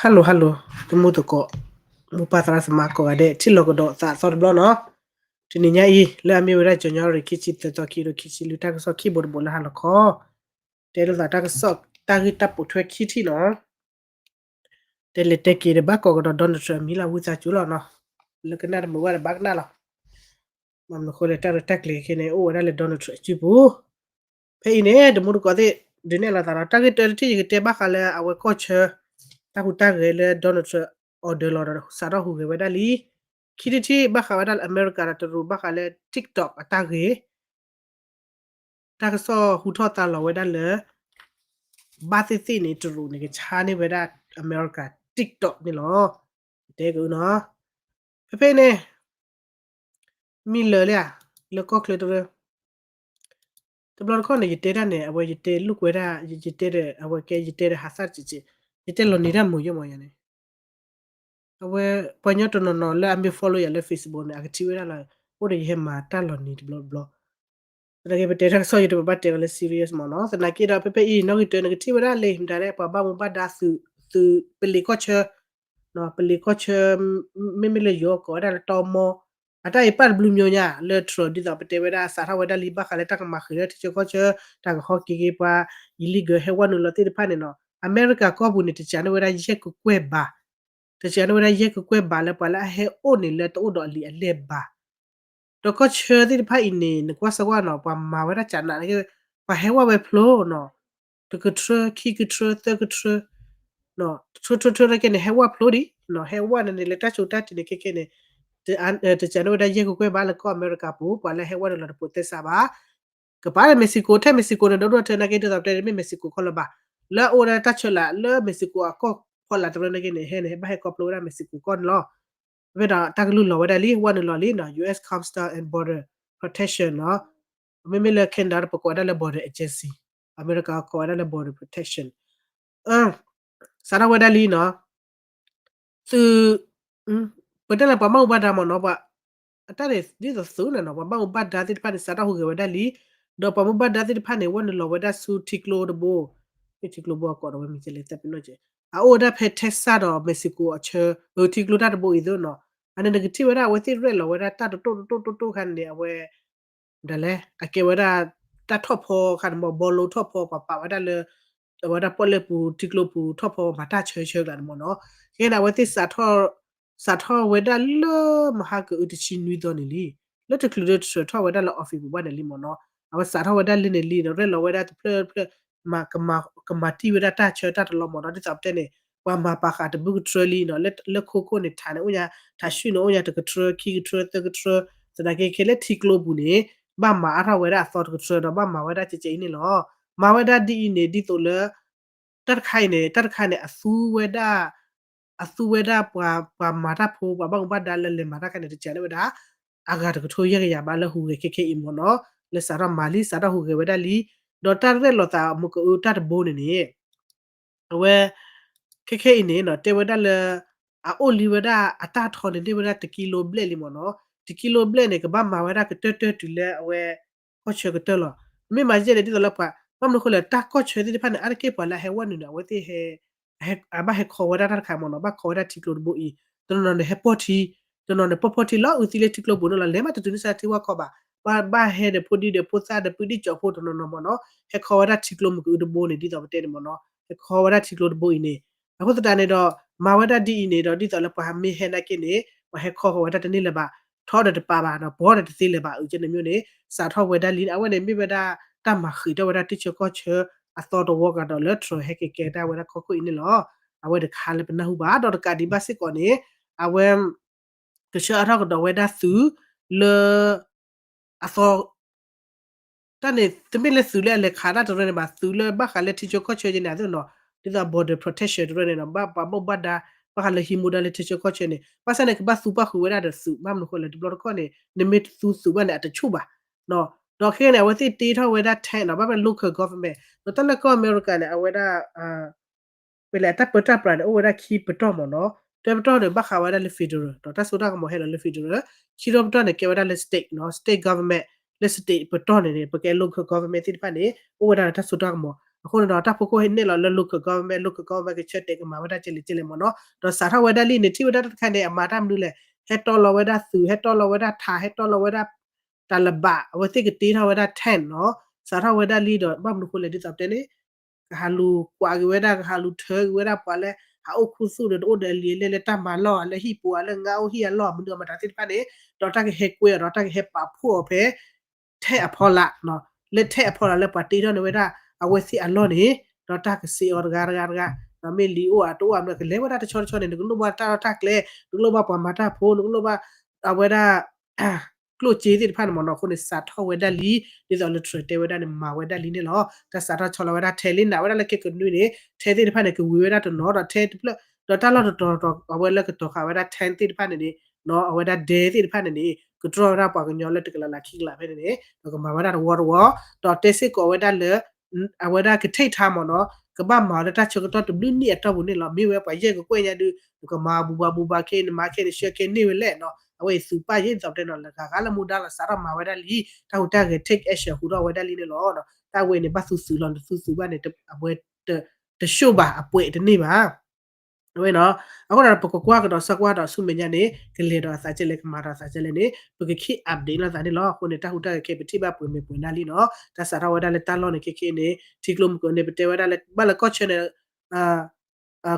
Hello hello တံၤသကိး မိၢ်ပၢ်သရၣ်သမါကိးဂၤဒဲး ထံၣ်လိာ်ကဒီးသးအသီတဘျီနီၤ. တနံၤညါအံၤ လၢအမ့ၢ်ဝဲဒၣ် January ခံဆံသၢသီ ခံကထိခံဆံလွံၢ် တၢ်ကစီၣ်ခံဘိတဘိလၢဟါလီၤခီ တဲလိာ်သးတၢ်ကစီၣ်တၢ်ဂ့ၢ်တၢ်ပိာ်ထွဲခံထံၣ်နီၤ. တဲလဲၤတဲက့ၤဒီးဘၣ်ကိးကဒီး Donald Trump အမံၤလၢဝံသးစူၤလီၤနီၤ. လၢကနၣ်တမုာ်ဘၣ်ဒီးဘၣ်ကနၣ်လီၤ. မ့ၢ်မနုၤအဃိလဲၣ် တၢ်ရဲၣ်တၢ်ကျဲၤခဲန့ၣ် အိၣ်ဝဲဒၣ်လၢ Donald Trump အစုပူၤ. ဖဲအံၤန့ၣ် တံၤသကိးသ့ၣ် ဒုးနဲၣ်လိာ်သးဒီး တၢ်ဂ့ၢ်တၢတထံၣ် ယကတဲဘၣ်ဃးလၢအဝဲကီၢ်ဆၢ တၢ်ဟူးတၢ်ဂဲၤလၢ Donald Trump order လီၤဒီး စးထီၣ်ဟူးဂဲၤဝဲဒၣ်လံ. ခံထံၣ်တထံၣ် ဘၣ်ဃးဝဲဒၣ်လၢအမဲရကၤဒီးတရူး ဘၣ်ဃးလၢ TikTok အတၢ်ဂ့ၢ် တၢ်ကစီၣ်ဟူထီၣ်သါလီၤဝဲဒၣ်လၢ ဘၣ်သ့ၣ်သ့ၣ်န့ၣ် တရူးန့ၣ် ကဆါန့ၢ်ဝဲဒၣ်အမဲရကၤ TikTok န့ၣ်လီၤ. တဲကအုနီၤ. ဖဲဖဲန့ၣ် မ့ၢ်လၢာ်လံဧါ, လၢကီၢ်ချၢတရၢ တဘျီတခီၣ်န့ၣ် ယတဲတၢ်န့ၣ် အဝဲယတဲလိာ်ကွဲဒၣ် ယတဲဒီး အဝဲကဲ ယတဲဒီးဟးသၣ်တစဲးစဲး, ယတဲလီၤနံၤတၢ်မုာ်ယဲမးယၤန့ၣ် အဝဲ ပှၤကညီတနီၤနီၤလၢအမ့ၢ် follow ယၤလၢ Facebook န့ၣ် အကထံၣ်ဝဲဒၣ်လီၤ. အိၣ်ဒီးယဟဲမၤတၢ်လီၤနံၤတဘျီတဘျီ. သနာ်က့ ပတဲတၢ်ကစီၣ် ယတဘၣ်တဲအီၤလၢ serious မးနီၤ. သနာ်က့ဒီး ဖဲဖဲအံၤ နီၣ်ဂံၢ်တၢန့ၣ် ကထံၣ်ဝဲဒၣ်လၢ မတၤလဲၣ် ပှၤဘၣ်မူဘၣ်ဒါသုး သုးပလံၤကီၢ်ဆၢ ပလံၤကီၢ်ဆၢ မ့မ့ၢ်လၢယိၤကိးဝဲဒၣ်လၢတီမီ, အတၢ်အံၤပာ်တဘျုးမျိညါ လၢ Trump ဒ်သိးပတဲဝဲဒၣ် စးထီၣ်ဝဲဒၣ်လံ ဘၣ်ဃးလၢတၢ်ကမၤဃံးလၢထံဆၢကီၢ်ဆၢ တၢ်ကဟီက့ၤက့ၤပှၤ illegal ဟဲဝဲနုာ်လီၤသ့ၣ်တဖၣ်န့ၣ်နီၤ. အမဲရကၤကီၢ်ပူၤန့ၣ် တစးန့ၢ်ဝဲဒၣ်ယဲၢ်ကကွဲၢ်ဘး, တစးန့ၢ်ဝဲဒၣ်ယဲၢ်ကကွဲၢ်ဘးလၢပှၤလၢအဟဲအိၣ်န့ၣ်လၢတအိၣ်ဒီးအလံာ်အလဲၢ်ဘၣ်. ဒီးကီၢ်ဆၢသ့ၣ်တဖၣ်အံၤန့ၣ် နကွၢ်စ့ၢ်ကီးနီၤ ပှၤမၤဝဲဒၣ်ကနးန့ၣ် ပှၤဟဲဝဲဖျိနီၤ, တကထြၢ ခံကထြၢ သၢကထြၢ ထြၢထြၢထြၢနာ်က့န့ၣ် ဟဲဝဲဖျိဒံး, ဟဲဝဲန့ၣ်န့ၣ် လၢတၢ်စိတၢ်တံၤန့ၣ် ခဲခဲန့ၣ် တစးန့ၢ်ဝဲဒၣ်ယဲၢ်ကကွဲၢ်ဘးလၢကီၢ်အမဲရကၤပူၤ ပှၤလၢဟဲဝဲန့ၣ်လီၤတဖိးသဲစးဘၣ်. ကပၤလၢ Mexico ထဲ Mexico န့ၣ် ဒီဒိၣ်ထဲနာ်က့ ဒ်သိးပတဲမ့ၢ် Mexico ကီၢ်လၢၤဘၣ်, လၢအအိၣ်ဝဲဒၣ်တၢ်ဆၢလာ် လၢ Mexico အကီၢ်ဖီလာ်တရၢနာ်က့န့ၣ် ဟဲန့ၣ် ဟဲဘၣ်ဟဲခီဖျိဝဲဒၣ် Mexico ကီၢ်န့ၣ်လီၤ. ဖဲဒီးတၢ်ကလုၢ်လီၤဝဲဒၣ်လံ ဝဲနုာ်လီၤလံနီၤ US Customs and Border Protection နီၤ. မ့မ့ၢ်လၢ Canada ဒီး ပကိးဝဲဒၣ်လၢ Border Agency, အမဲရကၤကိးဝဲဒၣ်လၢ Border Protection စးထီၣ်ဝဲဒၣ်လံနီၤ. သုး ပတဲလၢပှၤဘၣ်မူဘၣ်ဒါမ့ၢ်နီၤ ပှၤ အတၢ်န့ၣ် ဒ်သိးသုးန့ၣ်နီၤ ပှၤဘၣ်မူဘၣ်ဒါသ့ၣ်တဖၣ်န့ၣ် စးထီၣ်ဟူးဂဲၤဝဲဒၣ်လံ, ဒီးပှၤမူဘၣ်ဒါသ့ၣ်တဖၣ်န့ၣ် ဝဲနုာ်လီၤဝဲဒၣ်ဆူထံကျိတဘိ, ထံကျိဘိအကိးဒီးဝဲမံၤကလဲသၢပ့ၤနီၣ်ကဲ, အအိၣ်ဝဲဒၣ်ဖဲ Texas ဒီး Mexico အဆၢ ထံကျိတၢ်တဘိအံၤသ့ၣ်နီၤ. အန့ၣ်နကထံၣ်ဝဲဒၣ် အဝဲသ့ၣ်ရဲၣ်လီၤဝဲဒၣ်တၢ်တတိၢ်တတိၢ်တတိၢ်ခါန့ၣ် အဝဲ ဒ်လဲၣ် အကဲဝဲဒၣ် တၢ်ထီၣ်ဖီခါန့ၣ်မ့ၢ် ဘီလိထီၣ်ဖီ ပှၤပာ်ဝဲဒၣ်လၢ အဝဲဒၣ်ပီၣ်လဲၣ်ပူၤ ထံကျိပူၤ ထီၣ်ဖီမၤတၢ်ဆၢဆၢကျါန့ၣ်မ့ၢ်နီၤ. ခဲန့ၣ် အဝဲသ့ၣ် စးထီၣ်ဝဲဒၣ်လၢမဟါကအုတဆံနွံသီန့ၣ်လံ, လၢတချုးလၢထြၢးထီၣ်ဝဲဒၣ်လၢ office ပူၤဘၣ်န့ၣ်လံမ့ၢ်နီၤ. အဝဲစးထီၣ်ဝဲဒၣ်လၢန့ၣ်လံဒီး ရဲၣ်လီၤဝဲဒၣ်တဖျၢၣ်တဖျၢၣ် ကမၤတံၢ်ဝဲဒၣ်တၢ်ဆၢတၢ်တလီမ့ၢ်နီၤ. ဒ်သိးပတဲန့ၣ် ပှၤမၤပာ်ဃာ်တဘျုးကထြၢလံနီၤ. လၢခိခိၣ်န့ၣ် ထးန့ၣ်အိၣ်ညါ, ထးဆှုၣ်န့ၣ်အိၣ်ညါ တကထြၢ ခံကထြၢ သၢကထြၢ, သနာ်က့ခဲလၢထံကျိပူၤန့ၣ် ဘၣ်မၤအါထီၣ်ဝဲဒၣ်အသီတကထြၢဒီး ဘၣ်မၤဝဲဒၣ်ကဲကဲအံၤန့ၣ်လီၤ. မၤဝဲဒၣ်ဒ်အံၤန့ၣ် ဒ်သိးလၢ တၢ်တခါအံၤန့ၣ် တၢ်တခါန့ၣ် အသူဝဲဒၣ် အသူဝဲဒၣ်ပှၤ ပှၤမၤတၢ်ဖိ ပှၤဘၣ်မူဘၣ်ဒါလၢလဲၤမၤတၢ်ခါန့ၣ် တစးန့ၢ်ဝဲဒၣ် အဂၤတကထိယဲၢ်ကယၤဘၣ်လၢဟူးဂဲၤခဲခဲအံၤမ့ၢ်နီၤ. လၢစးထီၣ်မၤလံ စးထီၣ်ဟူးဂဲၤဝဲဒၣ်လံ, ဒီးတၢ်ရဲၣ်လီၤသးမူကအုတၢ်တဘိန့ၣ်န့ၣ် အဝဲ ခဲခဲအံၤန့ၣ်နီၤ တဲဝဲဒၣ်လၢ အအိၣ်လံဝဲဒၣ်အတၢ်ထီန့ၣ် န့ၢ်ဝဲဒၣ်တကံလိဘျဲၣ်လံမ့ၢ်နီၤ. တကံလိဘျဲၣ်န့ၣ် ကဘၣ်မၤဝဲဒၣ်ကတၢၢ်တၢၢ်တုၤလၢအဝဲ ကီၢ်ဆၢကတၢၢ်လီၤ. မ့ၢ်မၤဒ်လဲၣ်ဒ်သိးလၢပှၤ ဘၣ်မနုၤအဃိလဲၣ် တၢ်ကီၢ်ဆၢသ့ၣ်တဖၣ်န့ၣ် အါတက့ၢ်ပှၤလၢအဟဲဝဲနုာ်န့ၣ် အဝဲသ့ၣ်ဟဲ အဘၣ်ဟဲခီဝဲဒၣ်တၢ်တခါမ့ၢ်နီၤ, ဘၣ်ခီဝဲဒၣ်ထံကျိတဘိအံၤ, တနီၤနီၤန့ၣ်ဟဲပီၢ်ထံ, တနီၤန့ၣ်ပီၢ်ပီၢ်ထံလီၤ အုးသံလၢထံကျိပူၤန့ၣ်လီၤ, လဲၤမးတတုၤန့ၢ်စးထံဝၢ်ခီဘၣ်, ဘၣ် ဘၣ်ဟဲဒီးဖိဒံဒီးဖိသၣ်ဒီးပုၢ်ဒံကၠီဖိတနီၤနီၤမ့ၢ်နီၤ, ဟဲခီဝဲဒၣ်ထံကျိမူကအုတဘိန့ၣ် ဒ်သိးပတဲန့ၣ်မ့ၢ်နီၤ, ဟဲခီဝဲဒၣ်ထံကျိတဘိအံၤန့ၣ်, အဃိသတးန့ၣ်ဒီး မၤဝဲဒၣ်ဒ်အံၤန့ၣ်ဒီး ဒ်သိးလၢပှၤမ့ၢ်ဟဲနာ်က့န့ၣ် ပှၤဟဲခီဃီၤဝဲဒၣ်တန့ၢ်လၢၤဘၣ်, ထီဒီးတပာ်ဘၣ်ဒီး ပီဒီးတသ့လၢၤဘၣ် အုးကဲန့ၣ်မ့ၢ်န့ၣ်, စးထီၣ်ဝဲဒၣ်လံ အဝဲန့ၣ်မ့ၢ်ဝဲဒၣ် တၢ်မၤဃံးထီၣ်ဝဲဒၣ်ထံဆၢကီၢ်ဆၢ အသီတဝီကဒီးလၢ Trump ဟဲက့ၤကဲတၢ်ဝဲဒၣ်ကီၢ်ခိၣ်အံၤန့ၣ်လီၤ. အဝဲတခါလၢပနၢ်ဟူဘၣ် ဒီးတကးဒံးဘၣ်စ့ၢ်ကီးန့ၣ်, အဝဲ ကဆှၢအါထီၣ်ကဒီးဝဲဒၣ်သုးလၢ အသီ တၢ်န့ၣ် တမ့ၢ်လၢသုးလၢအလဲၤခးတၢ်တရၢန့ၣ်ဘၣ်, သုးလၢဘၣ်ဃးလၢထံဆၢကီၢ်ဆၢကဲန့ၣ် အသိးနီၤ, ဒ်သိး border protection တရၢန့ၣ်နီၤ, ဘၣ်ပှၤဘၣ်မူဘၣ်ဒါ ဘၣ်ဃးလၢဟံးမူဒါလၢထံဆၢကီၢ်ဆၢန့ၣ် ဘၣ်ဆၣ်န့ၣ် ကဘၣ်သူပၣ်ဃုာ်ဝဲဒၣ်ဒီးသုး, ဘၣ်မနုၤအဃိလဲၣ် တဘျီတခီၣ်န့ၣ် နမ့ၢ်သူသုးဘၣ်န့ၣ် အတဆူၣ်ဘၣ် ဒီးခဲန့ၣ် အဝဲသ့ၣ်တ့ထီၣ်ဝဲဒၣ် tank နီၤ, ဘၣ်ဖဲ local government ဒီးတၢ်လၢကီၢ်အမဲရကၤန့ၣ် အဝဲဒၣ် ပလဲၣ် အတၢ်ပၢတၢ်ပြးန့ၣ် အိၣ်ဝဲဒၣ်ခံပတီၢ်မ့ၢ်နီၤ, တၢပတီၢ်န့ၣ် ဘၣ်ဃးဝဲဒၣ်လၢ federal ဒီးတၢ်စိတၢ်ကမီၤဟဲလီၤလၢ federal, ခံထီၣ်ပတီၢ်န့ၣ် ကဲဝဲဒၣ်လၢ state နီၤ, state government လၢ state ပတီၢ်န့ၣ်န့ၣ် ပကဲ local government သ့ၣ်တဖၣ်န့ၣ် အိၣ်ဝဲဒၣ်လၢတၢ်စိတၢ်ကမီၤ အဃိန့ၣ်ဒီး တၢ်ဖီခိၣ်ဟဲနဲၣ်လီၤလၢ local government, local government ကဆၢတဲာ်ကမၤဝဲဒၣ်ကဲလဲၣ်ကဲလဲၣ်မ့ၢ်နီၤ. ဒီးစးထီၣ်ဝဲဒၣ်လံန့ၣ် ထံၣ်ဝဲဒၣ်တၢ်တခါန့ၣ် အမၤတၢ်မနုၤလဲၣ်, ဟဲတီလီၤဝဲဒၣ်သုး, ဟဲတီလီၤဝဲဒၣ်ထး, ဟဲတီလီၤဝဲဒၣ် တၢ်လၢၤဘၣ်, အဝဲသ့ၣ်ကတ့ထီၣ်ဝဲဒၣ် tent နီၤ. စးထီၣ်ဝဲဒၣ်လံဒီး ဘၣ်မနုၤဃိလဲၣ် ဒ်သိးပတဲန့ၣ် ကဟးလူၤကွၢ်က့ၤဝဲဒၣ်, ကဟးလူၤထၢက့ၤဝဲဒၣ်ပှၤလၢ ဟးအိၣ်ခူသူၣ်ဒီး တအိၣ်ဒီးအလံာ်အလဲၢ်လၢတၢ်မၤလီၢ်လၢဟံၣ်ပူၤဧါ, လၢငါအိၣ်ဟံၣ်အလီၢ် မနုၤအမတၤသ့ၣ်တဖၣ်န့ၣ်, ဒီးတၢ်ကဟဲကွဲအီၤဒီး တၢ်ကဟဲပာ်ဖှိၣ်အီၤဖဲ ထဲအဖီလာ်, လၢထဲအဖီလာ်လၢပှၤတ့ထီၣ်န့ၢ်ဝဲဒၣ် အဝဲသ့ၣ်အလီၢ်န့ၣ်, ဒီးတၢ်ကစံးအီၤတဂၤတဂၤတဂၤ, ဒီးမ့ၢ်လံာ်အိၣ်အတအိၣ်အမနုၤ ကလဲၤဝဲဒၣ်တဆီတဆီန့ၣ် နကလိၣ်ဘၣ်တၢ်လီၢ်တၢ်ကျဲ, နကလိၣ်ဘၣ်ပှၤမၤတၢ်ဖိ, နကလိၣ်ဘၣ် အဝဲဒၣ် ကျိၣ်စ့သ့ၣ်တဖၣ်န့ၣ်မ့ၢ်နီၤ. အဃိန့ၣ် စးထီၣ်ဝဲဒၣ်လံ, ဒ်သိးလၢ Trump တဲဝဲဒၣ်န့ၣ် မၤဝဲဒၣ်လံန့ၣ်လီၤ. တၢ်စးထီၣ်ဆီလီၤဝဲဒၣ်ထဲလံန့ၣ် အဝဲဒၣ်လၢခဲကနွံန့ၣ် ထဲသ့ၣ်တဖၣ်န့ၣ် ကဝံၤဝဲဒၣ်တနီၤဒီး ထဲတဖျၢၣ် ဒီးတၢ်လီၢ်တတီၤတတီၤ အဝဲလၢကတီၤဃာ်ဝဲဒၣ် tent သ့ၣ်တဖၣ်န့ၣ်န့ၣ်, အဝဲဒၣ်ဒဲသ့ၣ်တဖၣ်န့ၣ်န့ၣ် ကတြီၢ်ဝဲဒၣ်ပှၤကညီလၢတကလးလၢခံကလးဖဲန့ၣ်န့ၣ် ဒီးကမၤဝဲဒၣ်တဝီတဝီ, ဒီးတဲစ့ၢ်ကီးဝဲဒၣ်လၢ အဝဲဒၣ်က take time မ့ၢ်နီၤ, ကဘၣ်မၤအီၤလၢတၢ်ဆၢကတီၢ်တဘျုးနံၣ်အတီၢ်ပူၤန့ၣ်လီၤ. မ့ၢ်ဝဲပှၤယဲၢ်ကကွဲၢ်ညါဒုး နကမၤဘူးဘၣ်ဘူးဘၣ်ခဲ နမၤခဲနဆှၢခဲန့ၢ်ဝဲလဲၣ်နီၤ. အဝဲအံၤသုးပၢ်ယဲၢ်ဒ်သိးပတဲနီၤ လၢဂၤဂၤလၢမူဒါလီၤ စးထီၣ်မၤဝဲဒၣ်လံ, တၢ်ဟူးတၢ်ဂဲၤ take action ဟူးထီၣ်ဝဲဒၣ်လံန့ၣ်လီၤ. တၢ်ဝဲန့ၣ် ဘၣ်သူသုးလီၤ နသူသုးဘၣ်န့ၣ် အဝဲ တ တ show ဘၣ် အပှဲၤတန့ၢ်ဘၣ် အဝဲနီၤ. အဃိဒီး ပကကွၢ်ကဒီး ဆၢကွၢ်ဒီးဆူမဲာ်ညါန့ၣ် ကလဲၤဒီးအသးကဲလဲၣ် ကမၤဒီးအသးကဲလဲၣ်န့ၣ် ပက keep update လိာ်သးန့ၣ်လီၤ. အဃိန့ၣ် တၢ်ဟူးတၢ်ဂဲၤခဲ ပထံၣ်ဘၣ်ပှဲၤမဲာ်ပှဲၤနါလံနီၤ. တၢ်စးထီၣ်ဝဲဒၣ်လၢတၢ်လီၢ်န့ၣ် ခဲခဲအံၤန့ၣ် ထံကျိမုၢ်ကျိၤန့ၣ် ပတဲဝဲဒၣ်လၢ ဘၣ်လၢကီၢ်ဆၢန့ၣ်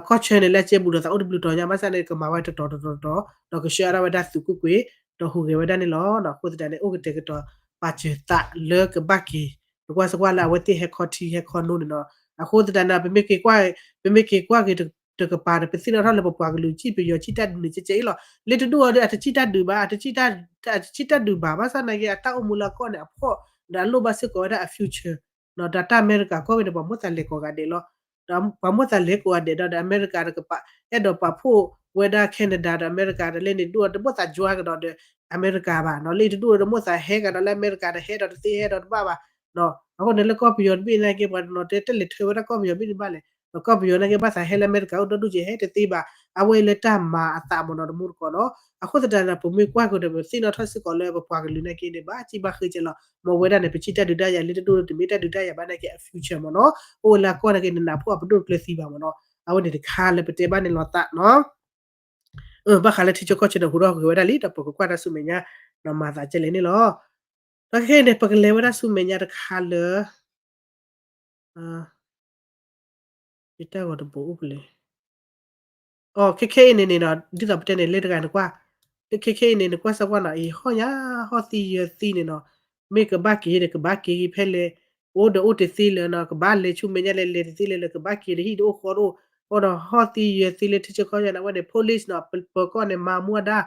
ကီၢ်ဆၢန့ၣ် လၢအကဲဘူးလိာ်သးအိၣ်တဘျုးတီၤညါ ဘၣ်ဆၣ်န့ၣ် ကမၤဝဲတတီၤတတီၤတတီၤ ဒီးကဆှၢဒၣ်ဝဲဒၣ်သုးကွ့ၢ်ကွ့ၢ် ဒီးဟူးဂဲၤဝဲဒၣ်န့ၣ်လီၤ. အဃိသတးန့ၣ် အိၣ်ကတဲာ်ကတီၤပာ်စၢၤသးလၢကဘၣ်က့ၤ နကွၢ်စကွၢ်လၢအဝဲသ့ၣ်ဟဲခီထံဟဲခီနိန့ၣ်နီၤ. အဃိသတးန့ၣ် ပမ့ၢ်က့ၤကွၢ် ပမ့ၢ်က့ၤကွၢ်က့ၤတကပၤဒီး ပသ့ၣ်နီၣ်ထီၣ်လၢပပှၤကလုာ် ကံၣ်ပယီၤ ကံၣ်တၢ်ဒုးန့ၣ် ကဲကဲအံၤလီၤ. လၢတဒူၣ်အီၤဒီး အတကံၣ်တၢ်ဒုးဘၣ်, အတကံၣ်တၢ်ဒုးဘၣ်, ဘၣ်ဆၣ်သနာ်က့ အတၢ်အိၣ်မူလၢအကီၢ်န့ၣ် အဖှီၣ်ဒီးအလိၣ်ဘၣ်စ့ၢ်ကီးဝဲဒၣ်အ future ဒီးတၢ်အမဲရကၤကီၢ်ဝဲန့ၣ် ပှၤမိၣ်သးလဲၤကိးဂၤဒဲးလီၤ. ဒီးပှၤမိၣ်သးလဲၤကိးဂၤဒဲးဒီး ဒီးအမဲရကၤတကပၤ အဲၣ်ဒိးပာ်ဖှိၣ်ဝဲဒၣ် Canada ဒီးအမဲရကၤဒီး လၢန့ၣ်တဒူၣ်အီၤ တမိၣ်သးယွၤကဒီးဒီး အမဲရကၤဘၣ်နီၤ. လၢတဒူၣ်အီၤ တမိၣ်သးဟဲကဒီးလၢအမဲရကၤဒီး ဟဲဒီးတသ့ ဟဲဒီးတဘၣ်ဘၣ်နီၤ. အဃိန့ၣ် လၢကီၢ်ပယီၤတဘ့ၣ်နာ်က့ ပှၤတနီၤတဲ တလဲၤထၢဝဲဒၣ်ကီၢ်ပယီၤဘ့ၣ်န့ၣ်ဘၣ်လဲၣ်. ဒီးကီၢ်ပယီၤနာ်က့ ဘၣ်သးဟဲလၢအမဲရကၤအိၣ်ဒီဒူၣ်ကဲ ဟဲတသ့ဘၣ်. အဝဲလၢတၢ်မၤအသးမ့ၢ်နီၤ တမူတကိးနီၤ. အဃိသတးန့ၣ် ပမ့ၢ်ကွၢ်က့ၤဒီး ပသ့ၣ်နီၣ်ထီၣ်စ့ၢ်ကီးလၢပပှၤကလုာ်နာ်က့န့ၣ် ဘၣ်စံးဘၣ်ဃ့ကဲလီၤ. မ့ၢ်ဝဲဒၣ်န့ၣ် ပကံၣ်တၢ်ဒုးတၢ်ယၤ လၢတဒူၣ်တမ့ၢ်တၢ်ဒုးတၢ်ယၤဘၣ်နာ်က့ အ future မ့ၢ်နီၤ. အိၣ်ဝဲလၢအကီၢ်နာ်က့ နနၢ်ဖှီၣ်အပဒိၣ်တကျၢၤသံဘၣ်မ့ၢ်နီၤ. အဝဲန့ၣ်တခါလၢပတဲဘၣ်န့ၣ်လီၤသးနီၤ. ဘၣ်ဃးလၢထံဆၢကီၢ်ဆၢဒီးဟူးထီၣ်ဟူးဂဲၤဝဲဒၣ်လံ ဒီးပကကွၢ်တၢ်ဆူမဲာ်ညါ ဒီးမၤသးကဲလဲၣ်န့ၣ်လီၤ. ဒီးခဲခဲအံၤန့ၣ် ပကလဲၤဝဲဒၣ်ဆူမဲာ်ညါတခါလၢ ယတၢ်ဂီၤတဘိအိၣ်ဖဲလဲၣ်. အိၣ်ခဲခဲအံၤန့ၣ်န့ၣ်နီၤ ဒ်သိးပတဲန့ၣ် လၢတဂၤနကွၢ် လၢခဲခဲအံၤန့ၣ် နကွၢ်စၢ်ကွၢ်နီၤ အံၤဟီၣ်ညါဟီၣ်သံယၢၤသံန့ၣ်နီၤ မ့ၢ်ကဘၣ်က့ၤဒီးကဘၣ်က့ၤဖဲလဲၣ် အိၣ်ဒီးအိၣ်တသ့လၢၤနီၤ ကဘၣ်လဲၤဆူမဲာ်ညါလဲၤလဲၤတသ့လၢၤလၢၤ ကဘၣ်က့ၤဒီးဟံၣ်တအိၣ်ဃီတအိၣ် အိၣ်ဒီးဟီၣ်သံယၢၤသံလၢထံဆၢကီၢ်ဆၢန့ၣ် အဝဲန့ၣ် police နီၤ ပၢၤကီၢ်န့ၣ် မၤမူအဒါ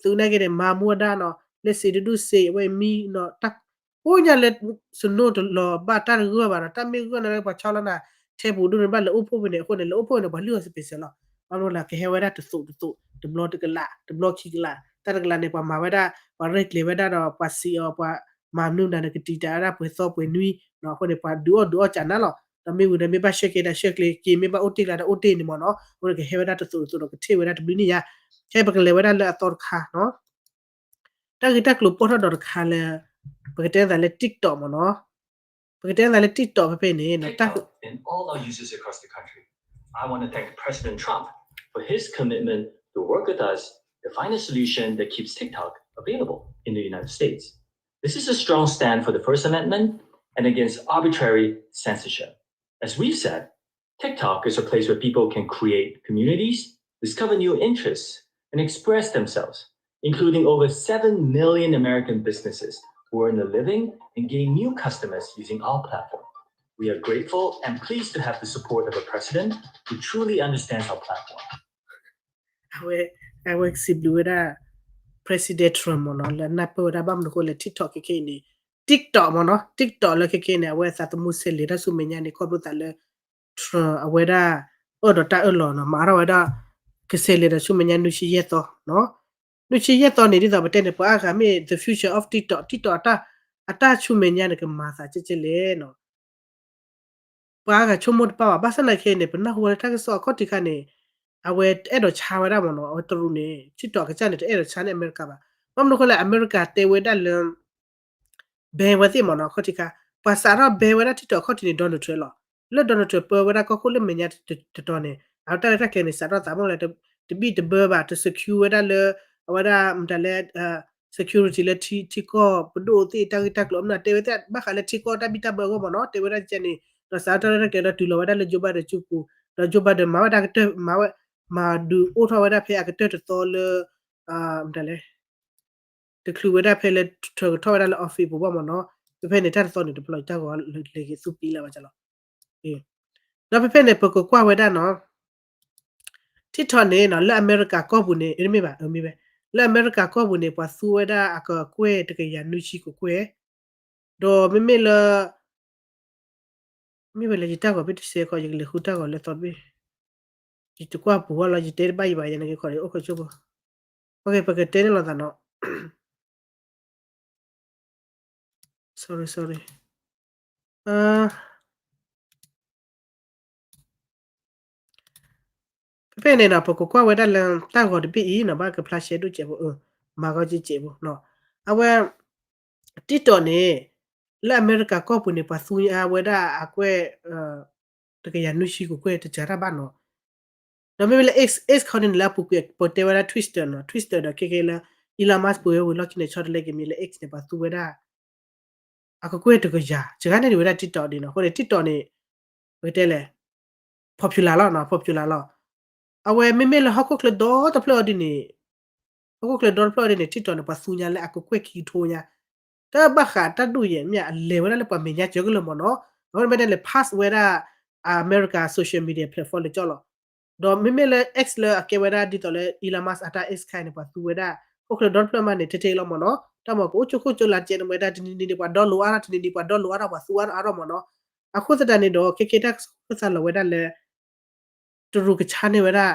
သုးနာ်က့န့ၣ် မၤမူအဒါနီၤ လၢစံးတဒူၣ်စ့ အဝဲမံနီၤ တၢ် အိၣ်ညါလၢ snow တလီၤဘၣ်တၢ်တဂၢၢ်ဘၣ်ဒီး တၢ်မ့ၢ်ဂၢၢ်န့ၣ် ပှၤဆီလီၤနၤ ထဲပူၤဒိၣ်န့ၣ် ဘၣ်လဲၤအိၣ်ဖှိၣ်ဖဲန့ၣ် အဃိန့ၣ် လဲၤအိၣ်ဖှိၣ်ဖဲန့ၣ် ပှၤလုၢ်အီၤ special လီၤ. ဘၣ်မနုၤလဲၣ် ကဟဲဝဲဒၣ်တသိးတသိး တဘျီတကလး တဘျီခံကလး တၢ်တကလးန့ၣ် ပှၤမၤဝဲဒၣ် ပှၤရဲၣ်ကျဲၤဝဲဒၣ်ဒီး ပှၤစံးအီၤ ပှၤမၤမနုၤနၤန့ၣ် ကတံာ်တာ်ဝဲဒၣ်ပှဲၤသီပှဲၤနွံ အဃိန့ၣ် ပှၤဒုးအီၣ်ဒုးအီၣ်ကၢ်နါလီၤ. ဒီးမ့ၢ်ဝံၤဒီး မ့ၢ်ဘၣ်ဆှၢက့ၤဒီးဆှၢက့ၤ မ့ၢ်ဘၣ်အိၣ်တ့ၢ်ကျါဒီးအိၣ်တ့ၢ်န့ၣ်မ့ၢ်နီၤ အဃိန့ၣ် ကဟဲဝဲဒၣ်တသိးတသိးဒီး ကထံၣ်ဝဲဒၣ်တဘျုးနံၣ်ညါ ခဲပကလဲၤဝဲဒၣ်လၢအသီတခါနီၤ တၢ်ဂ့ၢ်တၢ်ကျိၤပိၢ်ထီၣ်ဒီးတခါလၢ ပကတဲသးလၢ TikTok မ့ၢ်နီၤ ပကတဲသးလၢ TikTok ဖဲဖဲန့ၣ် TikTok and all our users across the country. I want to thank President Trump for his commitment to work with us to find a solution that keeps TikTok available in the United States. This is a strong stand for the First Amendment and against arbitrary censorship. As we've said, TikTok is a place where people can create communities, discover new interests, and express themselves, including over seven million American businesses who earn a living and gain new customers using our platform. We are grateful and pleased to have the support of a president who truly understands our platform. အဝဲ အဝဲစံးဘျုးဝဲဒၣ် President Trump မ့ၢ်နီၤ လၢအနၢ်ပၢၢ်ဝဲဒၣ် ဘၣ်မနုၤအဃိလဲၣ် TikTok ခဲခဲအံၤန့ၣ် TikTok မ့ၢ်နီၤ TikTok လၢခဲခဲအံၤန့ၣ် အဝဲအသးသမူဆဲးလဲၤတၢ်ဆူမဲာ်ညါန့ၣ် ခီဖျိသးလၢ Trump အဝဲဒၣ် အၢၣ်ဒီးတၢ်အၢၣ်လီၤနီၤ မၤထီၣ်ဝဲဒၣ် ကဆဲးလဲၤဒီးဆူမဲာ်ညါ နွံဆံယဲၢ်သီနီၤ နွံဆံယဲၢ်သီန့ၣ် ဒ်သိးပတဲန့ၣ် ပှၤအါဂၤမ့ၢ် the future of TikTok, TikTok အတၢ် အတၢ်ဆူမဲာ်ညါန့ၣ် ကမၤသးကဲကဲလဲၣ်နီၤ ပှၤအါဂၤဆိကမိၣ်တပၣ်ဘၣ် ဘၣ်ဆၣ်သနာ်က့န့ၣ် ပနၢ်ဟူဝဲလၢတၢ်ကစီၣ်အခီၣ်ထံးခါန့ၣ် အဝဲတအဲၣ်ဒိးဆါဝဲဒၣ်မ့ၢ်နီၤ အဝဲတရူးန့ၣ် TikTok ကစၢ်န့ၣ် တအဲၣ်ဒိးဆါန့ၢ်အမဲရကၤဘၣ် ဘၣ်မနုၤအဃိလဲၣ် အမဲရကၤတဲဝဲဒၣ်လၢ ban ဝဲသ့ၣ်မ့ၢ်နီၤ အခီၣ်ထံးခါ ပှၤစးထီၣ် ban ဝဲဒၣ် TikTok အခီၣ်ထံးန့ၣ် Donald Trump လီၤ လၢ Donald Trump ပၢဝဲဒၣ်ကီၢ်ခိၣ်လၢမဲာ်ညါတတီၤန့ၣ် အတၢ်ရဲၣ်တၢ်ကျဲၤန့ၣ် စးထီၣ်သးမီၣ်လဲၣ် တဘံၣ်တဘၢဘၣ် တ secure ဝဲဒၣ်လၢ အဝဲဒၣ်မတၤလဲၣ် security လၢထံကီၢ်ပဒိၣ်သ့ၣ် တၢ်ဂ့ၢ်တၢ်ကျိၤ မနုၤတဲဝဲသ့ၣ် ဘၣ်ဃးလၢထံကီၢ်တၢ်ဘံၣ်တၢ်ဘၢအဂီၢ်မ့ၢ်နီၤ တဲဝဲဒၣ်ကဲန့ၣ် ဒီးစးထီၣ်တၢ်ရဲၣ်တၢ်ကျဲၤဒီးတုၤလီၤဝဲဒၣ်လၢ Joe Biden စုပူၤ ဒီး Joe Biden မၤဝဲဒၣ်ကတၢၢ် မၤဝဲ မၤဒုးအိၣ်ထီၣ်ဝဲဒၣ်ဖဲအကတၢၢ်တသီလၢ မတၤလဲၣ် တချုးဝဲဒၣ်ဖဲလၢ Trump ကထီၣ်ဝဲဒၣ်လၢ office ပူၤဘၣ်မ့ၢ်နီၤ ဖဲဖဲန့ၣ် တၢ်တသီန့ၣ် တပလီၢ်တၢ်ဂီၤလဲၤက့ၤသူပံလၢဘၣ်လီၤ ဒီးဖဲဖဲန့ၣ် ပကကွၢ်ဝဲဒၣ်နီၤ TikTok န့ၣ်နီၤ လၢအမဲရကၤကီၢ်ပူၤန့ၣ် မ့ၢ်ဘၣ် မ့ၢ်ဝဲ လၢအမဲရကၤကီၢ်ပူၤန့ၣ် ပှၤသူဝဲဒၣ်အကကွဲၢ်တကယၤနွံဆံကကွဲၢ် ဒီးမ့မ့ၢ်လၢ မ့ၢ်ဝဲလၢယတၢ်ဂီၤဘ့ၣ်တစဲးခီ ယကလဲၤဃုတၢ်ဂီၤလၢသီတဘ့ၣ် ယတကွၢ်ပူၤဝဲလီၤ ယတဲတဘၣ်ယဘၣ် ယနက့ၤခီဒီးအိၣ်ခိးဆိပူၤ ပကတဲန့ၣ်လီၤသးနီၤ sorry sorry ဖဲဖဲန့ၣ်နီၤ ပကကွၢ်ဝဲဒၣ်လၢတၢ်ဂီၤတဘ့ၣ်အံၤနီၤ ဘၣ်ကဖျါရှဲဒိၣ်စဲးဖိ မၤဂီၤကဲးဖိနီၤ အဝဲ TikTok န့ၣ် လၢအမဲရကၤကီၢ်ပူၤန့ၣ် ပှၤသူဝဲဒၣ်အကွဲၢ် တကယၤနွံဆံကကွဲၢ်တစှၤတၢ်ဘၣ်နီၤ ဒီးမ့မ့ၢ်လၢ X X ခီန့ၣ်လၢအပူၤကွံာ် ပတဲဝဲဒၣ် Twitter နီၤ Twitter ဒီးခဲကဲလၢ Elon Musk ပှ့ၤဝဲဝံၤလီၢ်ခံန့ၣ် ဆီတလဲက့ၤမ့ၢ်လၢ X န့ၣ် ပှၤသူဝဲဒၣ် အကကွဲၢ်တကယၤ စှၤန့ၢ်ဒံးဝဲဒၣ် TikTok ဒ်နီၤ အဃိန့ၣ် TikTok န့ၣ် ပကတဲလဲၣ် popular လီၤနီၤ popular လီၤ အဝဲမ့မ့ၢ်လၢဟီၣ်ခိၣ်ချၢဒီတဖျၢၣ်အီၤဒ်န့ၣ် ဟီၣ်ခိၣ်ချၢဒီတဖျၢၣ်အီၤဒ်န့ၣ် TikTok န့ၣ် ပှၤသူညါလၢအကကွဲၢ်ခံကထိညါ တၢ်ဘၣ်ဃးတၢ်ဒူၣ်ယဲၢ်မ့ၢ်အလဲၤဝဲဒၣ်လၢပှၤမဲာ်ညါစၢၤကလၢာ်မ့ၢ်နီၤ အဃိန့ၣ်မ့ၢ်တဲလဲၣ် pass ဝဲဒၣ် အမဲရကၤ social media platform လၢကၠီလီၤ ဒီးမ့မ့ၢ်လၢ X လၢအကဲဝဲဒၣ်ဒ်သိးလၢ Elon Musk အတၢ် X ခါအံၤန့ၣ် ပှၤသူဝဲဒၣ် ဟီၣ်ခိၣ်ချၢဒီတဖျၢၣ်မးန့ၣ် ထဲထဲလီၤမ့ၢ်နီၤ တၢ်မ့ၢ်ကအိၣ်ကၠိခိၣ်ကၠိလၤကဲးန့ၣ်မ့ၢ်ဝဲဒၣ် တနံၤနံၤန့ၣ် ပှၤ download အါထီၣ် တနံၤနံၤ ပှၤ download အါထီၣ် ပှၤသူအါထီၣ်အါထီၣ်မ့ၢ်နီၤ အဃိသတးန့ၣ်ဒီး ခဲကဲတၢ်ကစီၣ်သးလီၤဝဲဒၣ်လၢ တရူးကဆါန့ၢ်ဝဲဒၣ်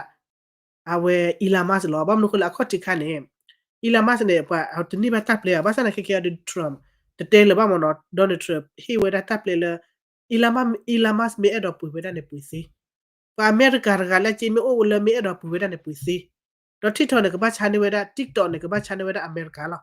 အဝဲ Elon Musk လီၤ ဘၣ်မနုၤဃိလၢအခီၣ်ထံးခါန့ၣ် Elon Musk န့ၣ် ပှၤတန့ၢ်ဘၣ်တၢ်ပျဲဘၣ် ဘၣ်ဆၣ်သနာ်က့ခဲအံၤ Trump တတဲလၢၤဘၣ်မ့ၢ်နီၤ Donald Trump ဟ့ၣ်ဝဲဒၣ်တၢ်ပျဲလၢ Elon Musk မ့ၢ်အဲၣ်ဒိးပှ့ၤဝဲဒၣ်န့ၣ်ပှ့ၤသ့ ပှၤအမဲရကၤတဂၤလၢက့မ့ၢ်အိၣ်လၢမ့ၢ်အဲၣ်ဒိးပှ့ၤဝဲဒၣ်န့ၣ် ပှ့ၤသ့ ဒီး TikTok န့ၣ် ကဘၣ်ဆါန့ၢ်ဝဲဒၣ် TikTok န့ၣ် ကဘၣ်ဆါန့ၢ်ဝဲဒၣ်အမဲရကၤလီၤ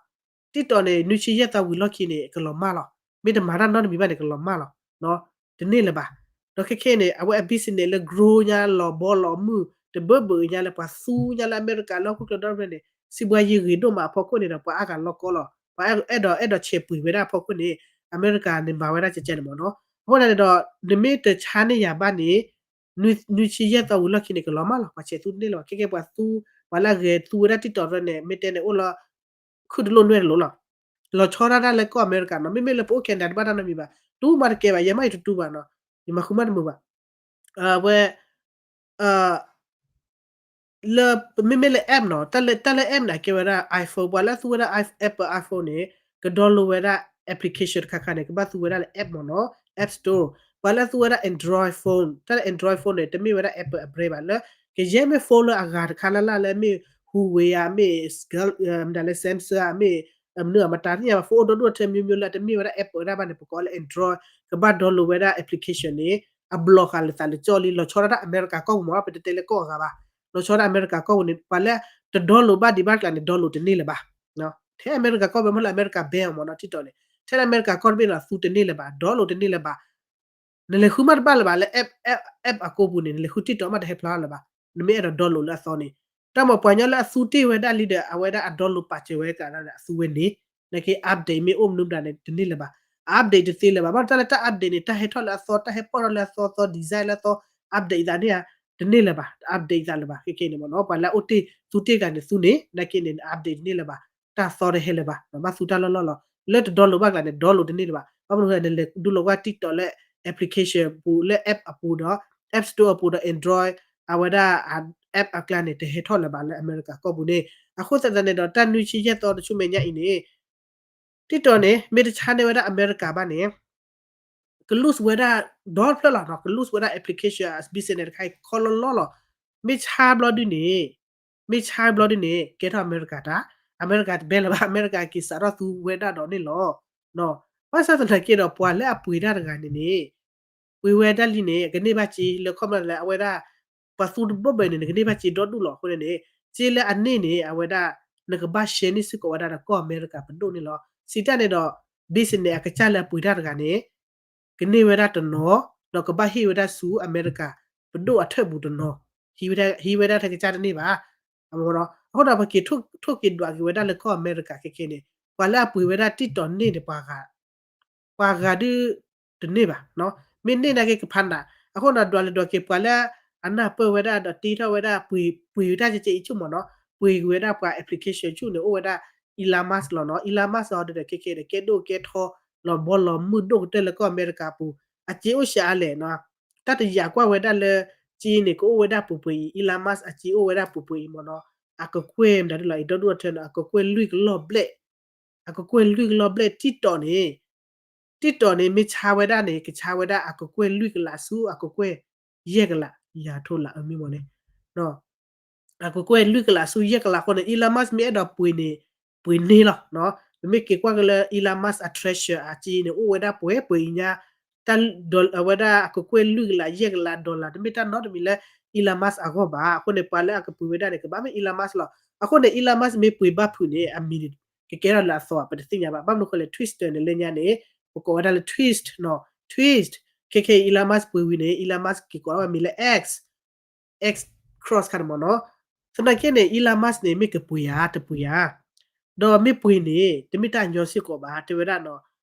TikTok န့ၣ် နွံဆံယဲၢ်သီဝံၤလီၢ်ခံန့ၣ် ကလီၤမၢ်လီၤ မ့ၢ်တမၤတၢ်နီတမံၤဘၣ်န့ၣ် ကလီၤမၢ်လီၤ တန့ၢ်လၢၤဘၣ် ဒီးခဲခဲအံၤန့ၣ် အဝဲအ business လၢ grow ညါလီၤဘီလီၤမုၢ် တဘၢဘၢညါလၢပှၤသူညါလၢအမဲရကၤလၢဟီၣ်ခိၣ်ချၢဒီဖျၢၣ်န့ၣ် စံးဘှါယံၤဂ့ၤဒိၣ်မးအဖီခိၣ်န့ၣ်ဒီး ပှၤအါဂၤလီၢ်ကီလီၤ ပှၤအဲၣ်ဒိးအဲၣ်ဒိးဆဲးပှ့ၤဝဲဒၣ်အဖီခိၣ်န့ၣ် အမဲရကၤန့ၣ်မၤဝဲဒၣ်ကဲကဲန့ၣ်မ့ၢ်နီၤ အဃိသတးန့ၣ်ဒီး နမ့ၢ်တဆါန့ၢ်ယၤဘၣ်န့ၣ် နွံဆံယဲၢ်သီဝံၤလီၢ်ခံန့ၣ် ကလီၤမၢ်လီၤ ပှၤဆဲးသူတန့ၢ်လၢၤဘၣ် ခဲကဲပှၤသူ ပှၤလၢအဂဲၤသူဝဲဒၣ် TikTok န့ၣ် မ့ၢ်တဲန့ၣ်အိၣ်လီၤ ခုၣ်တလိၣ်နွဲၣ်တလိၣ်လီၤ လီၤဆီဒၣ်တၢ်လၢကီၢ်အမဲရကၤနီၤ မ့မ့ၢ်လၢပအိၣ် Canada တဘၣ်တၢ်နီတမံၤဘၣ် တူၢ်မးတကဲဘၣ် ယဲမးယတတူၢ်ဘၣ်နီၤ ယမၤဃုမးတမုာ်ဘၣ် ဝဲ လၢ မ့မ့ၢ်လၢ app နီၤ တၢ်လၢ တၢ်လၢ app န့ၣ် အကဲဝဲဒၣ် iPhone ပှၤလၢအသူဝဲဒၣ် Apple iPhone န့ၣ် က download ဝဲဒၣ် application တခါခါန့ၣ် ကဘၣ်သူဝဲဒၣ်လၢ app မ့ၢ်နီၤ App Store ပှၤလၢအသူဝဲဒၣ် Android phone တၢ်လၢ Android phone န့ၣ် တမ့ၢ်ဝဲဒၣ် Apple အ brand ဘၣ် လၢ ကယဲၢ်မ့ၢ် phone လၢအဂၤတခါလၢ်လၢ်လၢမ့ၢ် Huawei ဧါ မ့ၢ် မတၤလၢ Samsung ဧါ မ့ၢ် မနုၤဧါ မတၤသ့ၣ်ညါဘၣ် phone အိၣ်ဒီဒူၣ်ထဲ မျိုးမျိုး လၢအတမ့ၢ်ဝဲဒၣ် Apple ဒၣ်ဘၣ်န့ၣ် ပကိးလၢ Android ကဘၣ် download ဝဲဒၣ် application န့ၣ် အ block ဃာ်လၢသးလၢကၠီလံ လီၤဆီဒၣ်တၢ်အမဲရကၤကီၢ်ပူၤမ့ၢ်နီၤ ပတတဲလၢကီၢ်အဂၤဘၣ် လီၤဆီဒၣ်အမဲရကၤကီၢ်ပူၤန့ၣ် ပှၤလၢတ download ဘၣ်ဒံးဘၣ်ကျါန့ၣ် download တန့ၢ်လၢၤဘၣ် ထဲအမဲရကၤကီၢ်ပူၤမ့ၢ်လၢအမဲရကၤ ban မ့ၢ်နီၤ TikTok န့ၣ် ထဲလၢအမဲရကၤကီၢ်တဘ့ၣ်န့ၣ် သူတန့ၢ်လၢၤဘၣ် download တန့ၢ်လၢၤဘၣ် နလဲၤဃုမးတဘၣ်လၢၤဘၣ် လၢ app app app အကိပူၤန့ၣ် နလဲၤဃု TikTok မးတဟဲဖျါလၢၤဘၣ် နမ့ၢ်အဲၣ်ဒိး download လၢအသီန့ၣ် တၢ်မ့ၢ်ပှၤကညီလၢအသူတ့ၢ်ဝဲဒၣ်လံဒီး အဝဲဒၣ်အ download ပာ်စၢၤဝဲကဒီးန့ၣ် အသူဝဲန့ၣ် နာ်က့ update မ့ၢ်အိၣ်မနုၤမတၤန့ၣ် တန့ၢ်လၢၤဘၣ် အ update တသ့လၢၤဘၣ် ဘၣ်တၢ်လၢတၢ် update န့ၣ် တၢ်ဟဲထီၣ်လၢအသီ တၢ်ဟဲပီၣ်ထီၣ်လၢအသီ သီ design လၢအသီ update သးန့ၣ်ဧါ တန့ၢ်လၢၤဘၣ် update သးလၢၤဘၣ် ခဲကဲန့ၣ်မ့ၢ်နီၤ ပှၤလၢအအိၣ်တ့ၢ်သူတ့ၢ်ဂၤန့ၣ်သူန့ၣ် နာ်က့န့ၣ် update တန့ၢ်လၢၤဘၣ် တၢ်သီတဟဲလၢၤဘၣ် ဘၣ်သူတၢ်လီၢ်လီၢ်လီၤ လၢတ download ဘၣ်ကျါန့ၣ် download တန့ၢ်လၢၤဘၣ် ဘၣ်မနုၤဃိလဲၣ် နလဲၤဒုးလိာ်ကွၢ် TikTok လၢ application ပူၤ လၢ app အပူၤဒီး App Store အပူၤဒီး Android အဝဲဒၣ် app အကျါန့ၣ် တဟဲထီၣ်လၢၤဘၣ်လၢအမဲရကၤကီၢ်ပူၤန့ၣ် အဃိသတးန့ၣ်ဒီး တၢ်နွံဆံယဲၢ်သီတဆူမဲာ်ညါအံၤန့ၣ် TikTok န့ၣ် မ့ၢ်တဆါန့ၢ်ဝဲဒၣ်အမဲရကၤဘၣ်န့ၣ် က lose ဝဲဒၣ် ဒီဖျၢၣ်လီၤနီၤ က lose ဝဲဒၣ် application business တခါအံၤခီလီလီလီၤ မ့ၢ်ဆါဘျီဒုန့ၣ် မ့ၢ်ဆါဘျီဒုန့ၣ် ကဲထီၣ်အမဲရကၤတၢ် အမဲရကၤတ ban လၢၤဘၣ် အမဲရကၤက့ၤစးထီၣ်သူဝဲဒၣ်ဒီးန့ၣ်လီၤ ဘၣ်ဆၣ်သနာ်က့ဒီး ပှၤလၢအပှ့ၤတၢ်တဂၤန့ၣ်န့ၣ် ပှ့ၤဝဲဒၣ်လံန့ၣ် ကန့ၢ်ဘၣ်စ့လၢခီမီလၢအဝဲဒၣ် ပှၤသူတဘိဘဲန့ၣ် နကန့ၢ်ဘၣ်စ့ဒီဒူၣ်လီၤအဃိန့ၣ် စ့လၢအန့ၢ်န့ၣ် အဝဲဒၣ် နကဘၣ် share န့ၢ်စ့ၢ်ကီးဝဲဒၣ်ဒီးကီၢ်အမဲရကၤပဒိၣ်န့ၣ်လီၤ စံးတၢ်န့ၣ်ဒီး business အကစၢ်လၢအပှ့ၤတၢ်တဂၤန့ၣ် ကန့ၢ်ဝဲဒၣ်တနီၤ ဒီးကဘၣ်ဟ့ၣ်ဝဲဒၣ်ဆူအမဲရကၤ ပဒိၣ်အထၢၣ်ပူၤတနီၤ, ဟံးဝဲဒၣ်ထဲကစၢ်တန့ၢ်ဘၣ်. အမ့ၢ်နီၤ အဃိဒီးပက့ၤထိၣ်က့ၤဒွးက့ၤဝဲဒၣ်လၢကီၢ်အမဲရကၤခဲခဲန့ၣ် ပှၤလၢအပှ့ၤဝဲဒၣ် TikTok န့ၢ်န့ၣ် ပှၤဂၤဒုးတန့ၢ်ဘၣ်. မ့ၢ်န့ၢ်နာ်က့ကဖးနး, အဃိဒီးဒွးလဲၤဒွးက့ၤပှၤလၢအနၢ်ပၢၢ်ဝဲဒၣ်ဒီးတ့ထီၣ်ဝဲဒၣ် ပှ့ၤတၢ်ကကဲအံၤဆူၣ်မ့ၢ်နီၤ, ပှ့ၤက့ၤဝဲဒၣ်ပှၤ application ဆူၣ်န့ၣ် အိၣ်ဝဲဒၣ် Elon Musk လီၤနီၤ. Elon Musk အီၤဒီးခဲခဲဒီး ကဲဒိၣ်ကဲထီ လီၤဘီလီၤမုၢ်ဒိၣ်ကတၢၢ်လၢကီၢ်အမဲရကၤအပူၤ, အစ့အိၣ်စှၤအါလဲၣ်နီၤ. တၢ်တယာ်ကွၢ်ဝဲဒၣ်လၢ စ့န့ၣ် ကအိၣ်ဝဲဒၣ်ပှဲၤပှဲၤအံၤ, Elon Musk အစ့အိၣ်ဝဲဒၣ်ပှဲၤပှဲၤအံၤမ့ၢ်နီၤ, အကကွဲၢ်မတၤဒ်လီၤအံၤ ဒီဒူၣ်အထၢနီၤ အကကွဲၢ်လွံၢ်ကလီၢ်ဘျဲၣ် အကကွဲၢ်လွံၢ်ကလီၢ်ဘျဲၣ် TikTok န့ၣ်, TikTok န့ၣ် မ့ၢ်ဆါဝဲဒၣ်န့ၣ် ကဆါဝဲဒၣ်အကကွဲၢ်လွံၢ်ကလးဆူအကကွဲၢ်ယဲၢ်ကလး ယၤထိလးအမ့ၢ်မ့ၢ်န့ၣ် အကကွဲၢ်လွံၢ်ကလးဆူယဲၢ်ကလးအဃိန့ၣ် Elon Musk မ့ၢ်အဲၣ်ဒိးပှ့ၤန့ၣ် ပှ့ၤန့ၢ်လီၤ. ပမ့ၢ်က့ၤကွၢ်က့ၤလၢ Elon Musk အ treasure အစ့န့ၣ် အိၣ်ဝဲဒၣ်ပှဲၤပှဲၤအံၤညါ, တၢ်အဝဲဒၣ်အကကွဲၢ်လွံၢ်ကလးယဲၢ်ကလး dollar တမ့ၢ်တၢ်နီတမံၤလၢ Elon Musk အဂီၢ်ဘၣ်. အဃိန့ၣ် ပှၤလၢအကပှ့ၤဝဲဒၣ်န့ၣ် ကဘၣ်မ့ၢ် Elon Musk လီၤ. အဃိန့ၣ် Elon Musk မ့ၢ်ပှ့ၤဘၣ်ဖုးန့ၣ် အမံၤန့ၣ် ကကဲထီၣ်လၢအသီ ပတသ့ၣ်ညါဘၣ်. ဘၣ်မနုၤဃိလဲၣ် Twitter န့ၣ် လၢညါန့ၣ် ပကိးဝဲဒၣ်လၢ Twitter နီၤ, Twitter ခဲခဲအံၤ Elon Musk ပှ့ၤဝံၤန့ၣ် Elon Musk က့ၤကိးထီၣ်ဝဲမံၤလၢ X, X cross ခါန့ၣ်မ့ၢ်နီၤ. သနာ်က့န့ၣ် Elon Musk န့ၣ် မ့ၢ်ကပှ့ၤဧါ တပှ့ၤဧါ, ဒီးမ့ၢ်ပှ့ၤန့ၣ် တမ့ၢ်တၢ်ညီစ့ၢ်ကီးဘၣ် တဲဝဲဒၣ်နီၤ.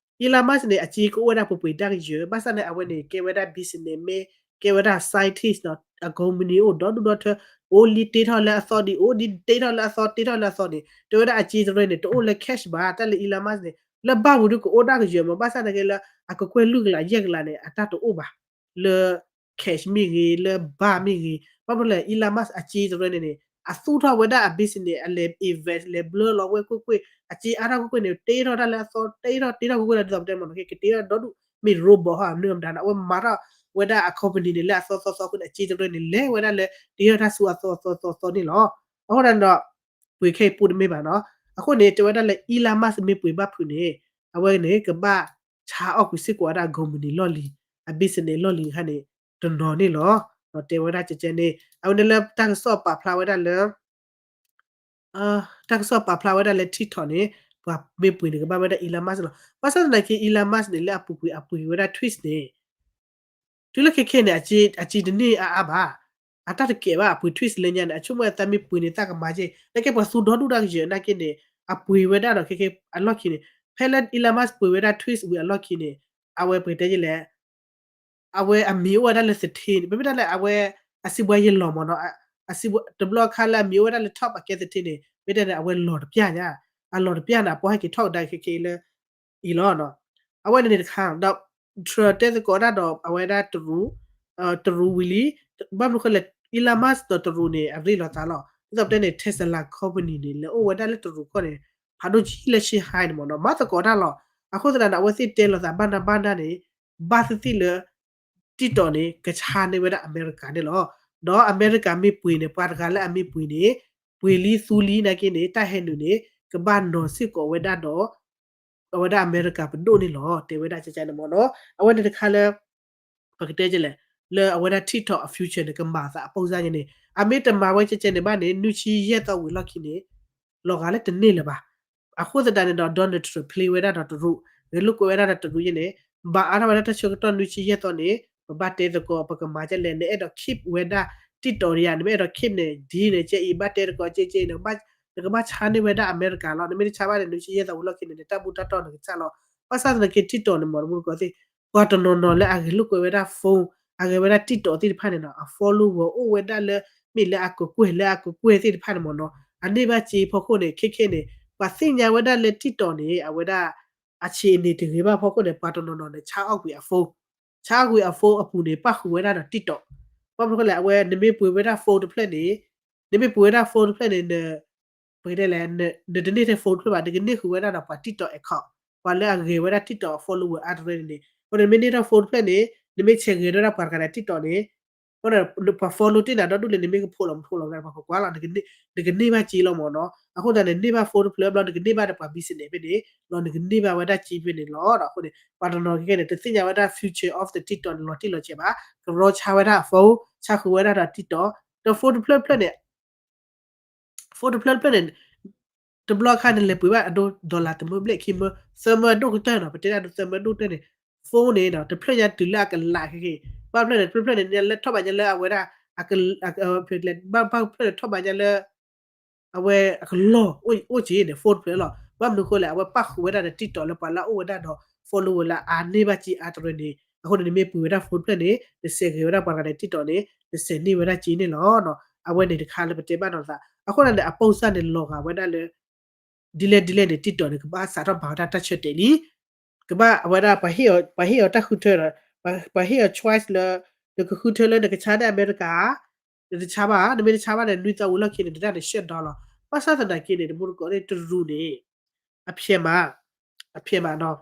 Elon Musk န့ၣ် အစ့ကအိၣ်ဝဲဒၣ်ပှဲၤပှဲၤတၢ်ကယၢၤ ဘၣ်ဆၣ်န့ၣ် အဝဲန့ၣ် ကဲဝဲဒၣ် businessman, ကဲဝဲဒၣ် scientist နီၤ, အ company အိၣ်ဒီဒူၣ်ဒီထၢ, အိၣ်လံတ့ထီၣ်လၢအသီဒံး အိၣ်ဒံးတ့ထီၣ်လၢအသီ တ့ထီၣ်လၢအသီန့ၣ် တဲဝဲဒၣ်အစ့တရၢန့ၣ် တအိၣ်လၢ cash ဘၣ်. တၢ်လၢ Elon Musk န့ၣ် လၢဘၣ်ပူၤဒုကအိၣ်ဒၣ်ကယၢၤမ့ၢ် ဘၣ်ဆၣ်သနာ်က့လၢ အကကွဲၢ်လွံၢ်ကလးယဲၢ်ကလးန့ၣ် အတၢ်တအိၣ်ဘၣ် လၢ cash မ့ၢ်ဂ့ၤ လၢဘၣ်မ့ၢ်ဂ့ၤ, ဘၣ်မနုၤလဲၣ် Elon Musk အစ့တရၢန့ၣ်န့ၣ် အသူၣ်ထီၣ်ဝဲဒၣ်အ business အလဲၤ invest လဲၤဘျၢလီၤဝဲကွ့ၢ်ကွ့ၢ် အစ့အါထီၣ်ကွ့ၢ်ကွ့ၢ်န့ၣ် တ့ထီၣ်တၢ်လၢအသီ တ့ထီၣ်တ့ထီၣ်ကွ့ၢ်ကွ့ၢ်လၢဒ်သိးပတဲမ့ၢ်နီၤ က့ၤကတ့ထီၣ်ဒီဒူၣ် မ့ၢ် robot ဟီ မနုၤမတၤန့ၣ် အဝဲမၤထီၣ်ဝဲဒၣ်အ company န့ၣ် လၢအသီသီသီအဃိန့ၣ် အစ့တရၢန့ၣ် လဲၤဝဲဒၣ်လၢတ့ထီၣ်တၢ်ဆူအသီသီသီသီန့ၣ်လီၤ. အဃိန့ၣ်ဒီး ပှ့ၤခဲအံၤပူတမ့ၢ်ဘၣ်နီၤ. အဃိန့ၣ် တဲဝဲဒၣ်လၢ Elon Musk မ့ၢ်ပှ့ၤဘၣ်ဖုးန့ၣ် အဝဲန့ၣ် ကဘၣ်ဆါအီၣ်ကွံာ်စ့ၢ်ကီးဝဲဒၣ် company လီၢ်လံၤ အ business လီၢ်လံၤတခါန့ၣ် တနီၤန့ၣ်လီၤ. တဲဝဲဒၣ်ကဲကဲန့ၣ် အဝဲန့ၣ်လၢတၢ်ကစီၣ်ပာ်ဖျါဝဲဒၣ်လၢ တၢ်ကစီၣ်ပာ်ဖျါဝဲဒၣ်လၢ TikTok န့ၣ် ပှၤမ့ၢ်ပှ့ၤန့ၣ် ကဘၣ်ဝဲဒၣ် Elon Musk လီၤ. ဘၣ်ဆၣ်သနာ်က့ Elon Musk န့ၣ် လၢအပူၤကွံာ်အပှ့ၤဝဲဒၣ် Twitter န့ၣ် တုၤလၢခဲခဲန့ၣ် အစ့တန့ၢ်အါအါဘၣ်. အတၢ်တကဲဘၣ် အပှ့ၤ Twitter လၢညါန့ၣ် အဆိကမိၣ်အသးမ့ၢ်ပှ့ၤန့ၣ် သးကမၤက့ နာ်က့ပှၤသူဒီဒူၣ်တၢ်ကယၢၤနာ်က့န့ၣ် အပှ့ၤဝဲဒၣ်ဒီးခဲခဲ အလီၢ်ခံန့ၣ် ဖဲလၢ Elon Musk ပှ့ၤဝဲဒၣ် Twitter ဝံၤအလီၢ်ခံန့ၣ် အဝဲပကတဲလဲၣ် အဝဲအမံၤအိၣ်ဝဲဒၣ်လၢသထ့န့ၣ် ပမ့ၢ်တဲလဲၣ် အဝဲအစံးဘှါယဲၢ်လီၤမ့ၢ်နီၤ တဘျီခါလၢအမံၤအိၣ်ဝဲဒၣ်လၢ top အကဲသထ့န့ၣ် မ့ၢ်တဲန့ၣ် အဝဲလီၤတပျၢ်ညါ အလီၤတပျၢ်န့ၣ် အပှၤဟဲက့ၤထီၣ်ကဒါခဲခဲအံၤလၢ အံၤလီၤ. အဝဲန့ၣ်န့ၣ်တခါ ဒီး Trump တဲသကိးဒၣ်ဒီးအဝဲဒၣ်တရူး တရူးဝံၤလံ ဘၣ်မနုၤဃိလဲၣ် Elon Musk ဒီးတရူးန့ၣ် အရ့လိာ်သးလီၤ. ဒ်သိးပတဲန့ၣ် Tesla company န့ၣ် လဲၤအိၣ်ဝဲဒၣ်လၢတရူးကီၢ်န့ၣ် ဖးဒိၣ်ကံလၢ Shanghai န့ၣ်မ့ၢ်နီၤ မၤသကိးတၢ်လီၤ. အဃိသတးန့ၣ် အဝဲသ့ၣ်တဲလိာ်သးဘၣ်နၢ်ဘၣ်နၢ်န့ၣ် ဘၣ်သ့ၣ်သ့ၣ်လၢ TikTok န့ၣ် ကဆါန့ၢ်ဝဲဒၣ်အမဲရကၤန့ၣ်လီၤ. ဒီးအမဲရကၤမ့ၢ်ပှ့ၤန့ၣ် ပှၤတဂၤလၢအမ့ၢ်ပှ့ၤန့ၣ် ပှ့ၤလံသူလံနာ်က့န့ၣ် တၢ်ဟဲနုာ်န့ၣ် ကဘၣ်နီၤစ့ၢ်ကီးဝဲဒၣ်ဒီး အဝဲဒၣ်အမဲရကၤပဒိၣ်န့ၣ်လီၤ. တဲဝဲဒၣ်ကကန့ၣ်မ့ၢ်နီၤ အဝဲန့ၣ်တခါလၢ ပကတဲလဲၣ် လၢအဝဲဒၣ် TikTok အ future န့ၣ် ကမၤသးအပိၢ်စၢ်က့န့ၣ် အမ့ၢ်တမၤဝဲကကန့ၣ်ဘၣ်န့ၣ် နွံဆံယဲၢ်သီဝံၤလီၢ်ခံန့ၣ် လီၤဂာ်လၢတန့ၢ်လၢၤဘၣ်. အဃိသတးန့ၣ်ဒီး Donald Trump ဖျ့ဝဲဒၣ်ဒီးတရူး ဂဲၤလိာ်ကွဲဝဲဒၣ်ဒီးတရူးယဲန့ၣ် ဘၣ်အါထီၣ်ဝဲဒၣ်တၢ်ဆၢကတီၢ်နွံဆံယဲၢ်သီန့ၣ် ပဘၣ်တဲသကိး ပကမၤကလဲၣ် နအဲၣ်ဒိး keep ဝဲဒၣ် TikTok ဒံးဧါ နမ့ၢ်အဲၣ်ဒိး keep န့ၣ် ဒ်န့ၣ် ကဲအံၤ ဘၣ်တဲသကိးကကန့ၣ် နကဘၣ်ဆါန့ၢ်ဝဲဒၣ်အမဲရကၤလီၤ. နမ့ၢ်တဆါဘၣ်န့ၣ် နွံဆံယဲၢ်သီဝံၤလီၢ်ခံန့ၣ် နတၢ်ဘူၣ်တၢ်တီၢ်နကစၢ်လီၤ. ဘၣ်ဆၣ်သနာ်က့ TikTok န့ၣ်မ့ၢ်တမူတကိးသ့ၣ် ပှၤတနီၤနီၤလၢအဂဲၤလိာ်ကွဲဝဲဒၣ် phone အဂဲၤဝဲဒၣ် TikTok သ့ၣ်တဖၣ်န့ၣ်နီၤ အ follower အိၣ်ဝဲဒၣ်လၢ မ့ၢ်လၢအကကွဲၢ်လၢအကကွဲၢ်သ့ၣ်တဖၣ်န့ၣ်မ့ၢ်နီၤ အန့ၢ်ဘၣ်စ့ဖီခိၣ်န့ၣ် ခဲခဲန့ၣ် ပှၤသ့ၣ်ညါဝဲဒၣ်လၢ TikTok န့ၣ် အဝဲဒၣ် အဆံးအန့ၣ်တဂ့ၤဘၣ်ဖီခိၣ်န့ၣ် ပှၤတနီၤနီၤန့ၣ် ဆါအီၣ်ကွံာ်အ phone ဆါအီၣ်ကွံာ်အ phone အပူၤန့ၣ် ပၣ်ဃုာ်ဝဲဒၣ်ဒီး TikTok ဘၣ်မနုၤဃိလဲၣ် အဝဲ နမ့ၢ်ပှ့ၤဝဲဒၣ် phone တဖျၢၣ်န့ၣ် နမ့ၢ်ပှ့ၤဝဲဒၣ် phone တဖျၢၣ်န့ၣ် ပကတဲလဲၣ် နတန့ၢ်ထဲ phone တဖျၢၣ်ဘၣ် နကန့ၢ်ဃုာ်ဝဲဒၣ်ဒီးပှၤ TikTok account ပှၤလၢအဂဲၤဝဲဒၣ် TikTok follower အါတရၢန့ၣ်န့ၣ် အဃိန့ၣ် နမ့ၢ်န့ၢ်ထီၣ် phone တဖျၢၣ်န့ၣ် နမ့ၢ်ဆဲးဂဲၤဝဲဒၣ်ပှၤတဂၤဒီး TikTok န့ၣ် အဃိန့ၣ် ပှၤ follow တ့ၢ်နၤဒီဒူၣ်လဲၣ် နမ့ၢ်ကဖိးလီၤမ့ၢ်ဖိးလီၤဝဲဒၣ် ပှၤကကွၢ်လီၤ နကန့ၢ်ဘၣ်စ့လီၤမ့ၢ်နီၤ အဃိသတးန့ၣ် န့ၢ်ဘၣ် phone တဖျၢၣ်ဘျီ နကန့ၢ်ဘၣ်ဒီးပှၤ business ဖဲန့ၣ် လီၤနကန့ၢ်ဘၣ်ဝဲဒၣ်စ့ဖဲန့ၣ်လီၤ. အဃိန့ၣ် ပှၤတနီၤခဲခဲန့ၣ် တသ့ၣ်ညါဝဲဒၣ် future of the TikTok န့ၣ် လီၤတံၢ်လီၤဆဲးဘၣ် ကရီဆါဝဲဒၣ်အ phone ဆါဃုာ်ဝဲဒၣ်ဒီး TikTok ဒီး phone တဖျၢၣ်တဖျၢၣ်န့ၣ် phone တဖျၢၣ်တဖျၢၣ်န့ၣ် တဘျီခါန့ၣ် လဲၤပှ့ၤဘၣ်အဒိ dollar တမၢဘျဲၣ်ခံမၢ သၢမၢအဒိၣ်ကတၢၢ်နီၤ ပတဲဒၣ်ဒိ သၢမၢအဒိၣ်ကတၢၢ်န့ၣ် phone န့ၣ်ဒီး တဖျၢၣ်ညါတုၤလၢအကလးခဲက့ၤ, ဘၣ်ဖျၢၣ်န့ၣ် တဖျၢၣ်ဖျၢၣ်န့ၣ် လၢထီၣ်ဘးညါလၢအဝဲဒၣ် အက, ဘၣ်ဖျၢၣ်န့ၣ်ထီၣ်ဘးညါလၢ အဝဲအကလီၢ်အိၣ်က့ၤန့ၣ် phone တဖျၢၣ်လီၤ. ဘၣ်မနုၤအဃိလဲၣ်, အဝဲပၣ်ဃုာ်ဝဲဒၣ်ဒီး TikTok လၢပှၤလၢအအိၣ်ဝဲဒၣ်ဒီး follower လၢအါန့ၢ်ဘၣ်ကံအါတရၢန့ၣ်, အဃိန့ၣ် နမ့ၢ်ပှ့ၤဝဲဒၣ် phone တဖျၢၣ်န့ၣ် နစဲးဂဲၤဝဲဒၣ်ပှၤတဂၤန့ၣ် TikTok န့ၣ် နစဲးန့ၢ်ဝဲဒၣ်ကံန့ၣ်လီၤ. အဝဲန့ၣ်တခါလၢပတဲဘၣ်နီၤသး အဃိန့ၣ်န့ၣ် အပိၢ်စၢ်န့ၣ်လီၤဂာ်ဝဲဒၣ်လၢ ဒ်လဲၣ်ဒ်လဲၣ်န့ၣ် TikTok န့ၣ် ကဘၣ်စးထီၣ်မၤဝဲဒၣ်တၢ်ဆၢတဲာ်လံ. ကဘၣ်အဝဲဒၣ် ပှၤဟ့ၣ်အီၤတၢ်ဃုထၢဒီး ပှၤဟ့ၣ်အီၤ choice လၢ နကဃုထၢလၢနကဆါန့ၢ်အမဲရကၤ နတဆါဘၣ်, နမ့ၢ်တဆါဘၣ်န့ၣ် နွံသီဝံၤလီၢ်ခံန့ၣ် ဒၣ်န့ၣ် shut down လီၤ. ဘၣ်ဆၣ်သနာ်က့န့ၣ် တမူတကိးန့ၣ် တရူးန့ၣ် အဖျဲးမး, အဖျဲးမးနီၤ.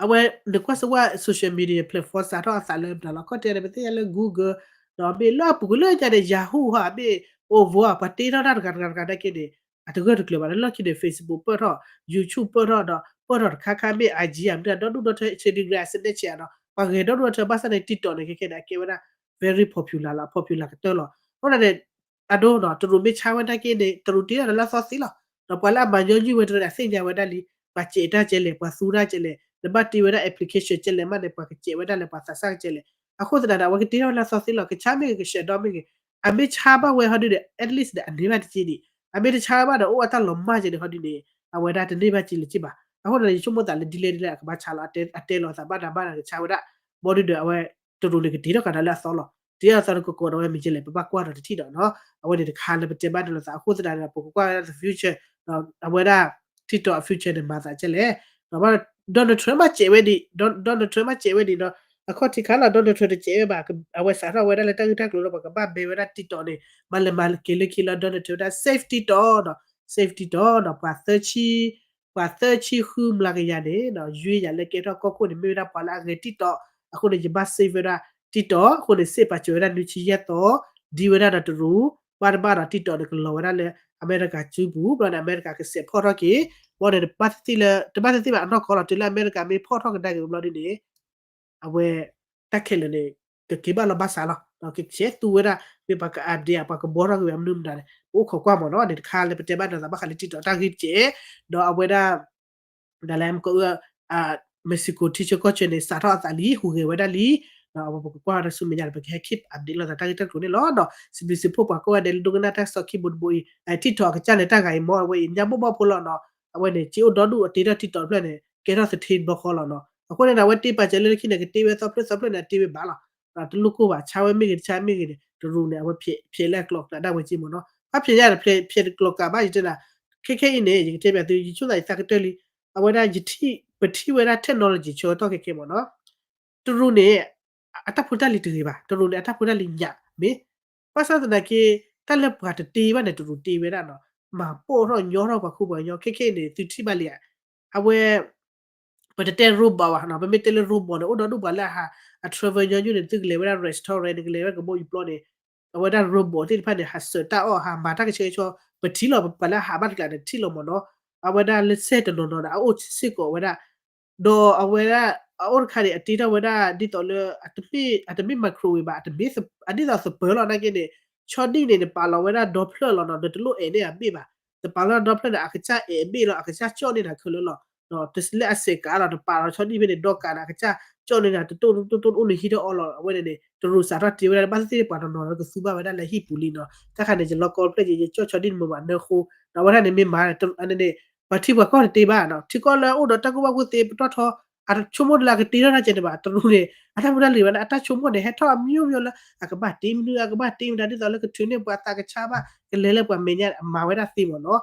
အဝဲ နကွၢ်စ့ၢ်ဝဲ social media platform စးထီၣ်အသးလၢဘျီလီၤ ခီၣ်တဲန့ၣ် ပသ့ၣ်ညါလၢ Google ဒီးမ့ၢ်လၢအပူၤကွံာ်လၢညါန့ၣ် Yahoo ဟီ မ့ၢ် Ovo ပှၤတ့ထီၣ်တၢ်တဂၤတဂၤတဂၤနာ်က့န့ၣ် အတဂၢၢ်တကျၢၤဘၣ်လၢလီၢ်ခံန့ၣ် Facebook ပၢၢ်ထီၣ် YouTube ပၢၢ်ထီၣ်ဒီး ပၢၢ်ထီၣ်တခါခါမ့ၢ် IG အမနုၤဒီဒူၣ်ဒီထၢ Instagram ဒီး ပှၤဂဲၤဒီဒူၣ်ဒီထၢ ဘၣ်ဆၣ်န့ၣ် TikTok န့ၣ် ခဲခဲန့ၣ် အကဲဝဲဒၣ် very popular လီၤ popular ကတၢၢ်လီၤ. အဃိန့ၣ် အဒိနီၤ တရူးမ့ၢ်ဆါဝဲနာ်က့န့ၣ် တရူးတ့ထီၣ်ဒီးလၢအသီသ့လီၤ. ဒီးပှၤလၢအမၤညီနုၢ်ဝဲတရူးန့ၣ် အသ့ၣ်ညါဝဲဒၣ်လံ ပှၤစဲးတၢ်ကဲလဲၣ် ပှၤသူတၢ်ကဲလဲၣ် နဘၣ်တ့ဝဲဒၣ် application ကဲလဲၣ်မးန့ၣ် ပှၤကစဲးဝဲဒၣ်လဲၣ် ပှၤသးစၢ်ကဲလဲၣ်. အဃိသတးဒီး အဝဲကတ့ထီၣ်လၢအသီသ့လီၤ ကဆါမ့ၢ်ဂ့ၤ ကဆဲးဒီမ့ၢ်ဂ့ၤ အမ့ၢ်ဆါဘၣ်ဝဲဟီဒုန့ၣ် at least န့ၣ် အန့ၢ်ဘၣ်တက့ၢ်ဒံး. အမ့ၢ်တဆါဘၣ်ဒီး အိၣ်အတၢ်လီၤမၢ်က့န့ၣ်ဟီဒုန့ၣ် အဝဲဒၣ်တန့ၢ်ဘၣ်က့လၢၤက့ဘၣ်. အဃိန့ၣ် ယဆိကမိၣ်သးလၢဒ်လဲၣ်ဒ်လဲၣ် အကဘၣ်ဆါလီၤ အတဲလီၤသးဘၣ်တၢ်ဘၣ်ဒီးကဆါဝဲဒၣ် ဘီဒုဒီးအဝဲ တရူးန့ၣ်ကတ့ထီၣ်ကဒီးလၢအသီလီၤ. တ့ထီၣ်အသီန့ၣ် ကကိးဒီးဝဲမ့ၢ်ကဲလဲၣ် ပဘၣ်ကွၢ်ဒီးတထံၣ်ဒီးနီၤ. အဝဲန့ၣ်တခါလၢပတဲဘၣ်ဒ်လီၤသး အဃိသတးန့ၣ် ပကကွၢ်ဝဲဒၣ် the future အဝဲဒၣ် TikTok အ future န့ၣ် မၤသးကဲလဲၣ်. Donald Trump မ့ၢ်စဲးဝဲဒံး Donald Trump မ့ၢ်စဲးဝဲဒံးဒီး အခီၣ်ထံးခါလီၤ Donald Trump တစဲးဝဲဘၣ် အဝဲစးထီၣ်ဝဲဒၣ်လၢတၢ်ဂ့ၢ်တၢ်ကျိၤလၢပကဘၣ်ဘဲဝဲဒၣ် TikTok န့ၣ် မၤလဲၤမၤက့ၤလၢခံလီၤ Donald Trump ဝဲဒၣ် safety တီၤဒီး safety တီၤဒီး ပှၤသၢဆံ ပှၤသၢဆံဃုမျးကယၤန့ၣ် ယွ့ယၤလၢကဲထီၣ်ကီၢ်ခိၣ်န့ၣ် မ့ၢ်ဝဲဒၣ်ပှၤလၢအဂဲၤ TikTok အဃိန့ၣ် ယဘၣ် save ဝဲဒၣ် TikTok အဃိန့ၣ် စ့းပာ်စၢၤဝဲဒၣ်နွံဆံယဲၢ်သီ ဒ်ဝဲဒၣ်ဒီးတရူး ဘၣ်တဘၣ်ဒီး TikTok န့ၣ် ကလီၤဝဲဒၣ်လၢအမဲရကၤစုပူၤ ဘျီန့ၣ် အမဲရကၤကစဲးဖီၣ်ထီၣ်က့ၤ ဘျီန့ၣ် တဘၣ်သ့ၣ်သ့ၣ်လၢ တဘၣ်သ့ၣ်သ့ၣ်ဘၣ်အနီၢ်ကီၢ်လီၤ တုၤလၢအမဲရကၤမ့ၢ်ဖီၣ်ထီၣ်ကဒါက့ၤဘျီဒ်န့ၣ် အဝဲ တၢ်ခဲလၢာ်န့ၣ် ကက့ၤဘၣ်လီၤဘၣ်စးလီၤ ကဆဲးသူဝဲဒၣ် မ့ၢ်ပှၤက update ပှၤကဘှီထီၣ်က့ၤဝဲမနုၤမတၤန့ၣ် ပအိၣ်ခိးကွၢ်မ့ၢ်နီၤ န့ၣ်တခါလၢပတဲဘၣ်ဒီးသးဘၣ်ဃးလၢ TikTok တၢ်ဂ့ၢ်တကဲး ဒီးအဝဲဒၣ် ဒ်လဲၣ်မ့ၢ်ကအိၣ် Mexico ထံဆၢကီၢ်ဆၢန့ၣ် စးထီၣ်အသးလံ ဟူးဂဲၤဝဲဒၣ်လံ ဒီးအဝဲပကကွၢ်ဒီးဆူမဲာ်ညါဒီး ပကဟဲ keep update လိာ်သးတၢ်ဂ့ၢ်တၢ်ကျိၤန့ၣ်လီၤ. ဒီးစံးဘျုးစံးဖှိၣ်ပှၤကိးဂၤဒဲးလၢဒိကနၣ်တၢ်ကစီၣ်ခံဘိတဘိအံၤ TikTok အကစၢ်န့ၣ် တၢ်ဂၤအံၤမ့ၢ်အဝဲအံၤညါဘီၣ်ဘီၣ်ဖိလီၤနီၤ အဝဲန့ၣ် က့အိၣ်ဒီဒူၣ်အတ့ထီၣ် TikTok တဖျၢၣ်န့ၣ် ကဲထီၣ်သထ့တဘျီဃီလီၤနီၤ အဃိန့ၣ်ဒီး အဝဲတ့ပာ်စၢၤလၢခံန့ၣ် ကတ့ဝဲသီဖျၢၣ်သီဖျၢၣ်န့ၣ် အတ့ဝဲဘၣ်လီၤ တလိၣ်ကိၢ်ဘၣ် ဆါဝဲမ့ၢ်ဂ့ၤ တဆါမ့ၢ်ဂ့ၤန့ၣ် တရူးန့ၣ် အဝဲဖျဲးလၢအကျိာ်ကျးဒၣ်ဝဲက့မ့ၢ်နီၤ ဘၣ်ဖျဲးညါဒီး ဖျဲးတကျိာ်ကျးဘၣ် ယတဲနၤ ခဲခဲအံၤန့ၣ် ယကတဲဘၣ်သု ယဆိကမိၣ်သးယသးကတၢၢ်လံ အဝဲဒၣ်ယထံၣ် ပထံၣ်ဝဲဒၣ် technology ဆၢကတီၢ်ခဲခဲမ့ၢ်နီၤ တရူးန့ၣ် အတၢ်ဖိတၢ်လံၤတဂ့ၤဘၣ် တရူးန့ၣ် အတၢ်ဖိတၢ်လံၤညၣ်မ့ၢ် ဘၣ်ဆၣ်သနာ်က့ တၢ်လၢပှၤတတ့ဘၣ်န့ၣ် တရူးတ့ဝဲဒၣ်နီၤ မၤပိာ်ထီၣ်ညီထီၣ်ပှၤခိၣ်ပှၤကညီ ခဲခဲအံၤန့ၣ် သုထံၣ်ဘၣ်လံဧါ အဝဲ ပတတဲ robot ဘၣ်နီၤ ပမ့ၢ်တဲလၢ robot န့ၣ် အိၣ်ဒီဒူၣ်ပှၤလၢအဟး အ travel ညီနုၢ်န့ၣ် သုကလဲၤဝဲဒၣ် restaurant န့ၣ် ကလဲၤဝဲကဘီယူၤပျီန့ၣ် အဝဲဒၣ် robot သ့ၣ်တဖၣ်န့ၣ် ဟးစၢၤတၢ်အီၣ် ဟးမၤတၢ်ကဆှဲကဆှီ ပထံၣ်လီၤ ပှၤလၢအဟးဘၣ်တကျါန့ၣ် ထံၣ်လီၤမ့ၢ်နီၤ အဝဲဒၣ်လၢစဲၣ်တနီၤနီၤန့ၣ် အအိၣ်စ့ၢ်ကီးဝဲဒၣ် ဒီးအဝဲဒၣ် အအိၣ်တခါန့ၣ် အတ့ထီၣ်ဝဲဒၣ် ဒ်သိးလၢ အတမ့ၢ် microwave ဘၣ် အတမ့ၢ် အဒ်သိးသပၢၤလီၤ နာ်က့န့ၣ် ဆီဒံၣ်န့ၣ် နပာ်လီၤဝဲဒၣ်ဒီဖျၢၣ်လီၤနီၤ နတလိၣ်အဲၣ်န့ၢ်အဘ့ၣ်ဘၣ် နပာ်လီၤဒီဖျၢၣ်န့ၣ် အကစၢ်အဲၣ်အဘ့ၣ်လီၤ အကစၢ်ကၠီၣ်န့ၢ်နၤခဲလၢာ်လီၤ လၢအစဲးကးလီၤ နပာ်လီၤဆီဒံၣ်ဖဲန့ၣ် ဒီကးန့ၣ် အကစၢ်ကၠီၣ်န့ၢ်နၤ တတိၢ်တိၢ်တိၢ်တိၢ် အိၣ်နဟံးထီၣ်အီလီၤ အဝဲန့ၣ်န့ၣ် တရူးစးထီၣ်တ့ဝဲဒၣ် ဘၣ်သ့ၣ်သ့ၣ်ပှၤတနီၤနီၤကသူဘၣ်ဝဲဒၣ်လၢဟံၣ်ပူၤလံနီၤ တၢ်ခါန့ၣ် ယလီကီဖျၢၣ်က့ၤ ယကၠီၣ်ဆီဒံၣ်န့ၣ်မ့ၢ်ဘၣ်နၢဃိ ဒီးအဝဲဒၣ်န့ၣ်မ့ၢ်မၤန့ၣ် ပှၤထံပှၤကီၢ်န့ၣ်တ့ဘၣ်နီၤ ထံကီၢ်လၢအအိၣ်ဒီးတၢ်ကူၣ်ဘၣ်ကူၣ်သ့ပတီၢ်ထီ အဆိကမိၣ်လၢအကတ့ထီၣ်တၢ်ကဲန့ၣ်ဘၣ် တရူးန့ၣ် အတၢ်ဖိတၢ်လံၤဝဲဒၣ် အတၢ်ဆိကမိၣ်န့ၣ် ဟဲထီၣ်အမျိုးမျိုးလၢ အကဘၣ်တ့မနုၤ အကဘၣ်တ့မတၤ ဒ်သိးလၢကထုးန့ၢ်ပှၤသးကဆါဘၣ် ကလဲၤလၢပှၤမဲာ်ညါ အမၤဝဲဒၣ်သ့မ့ၢ်နီၤ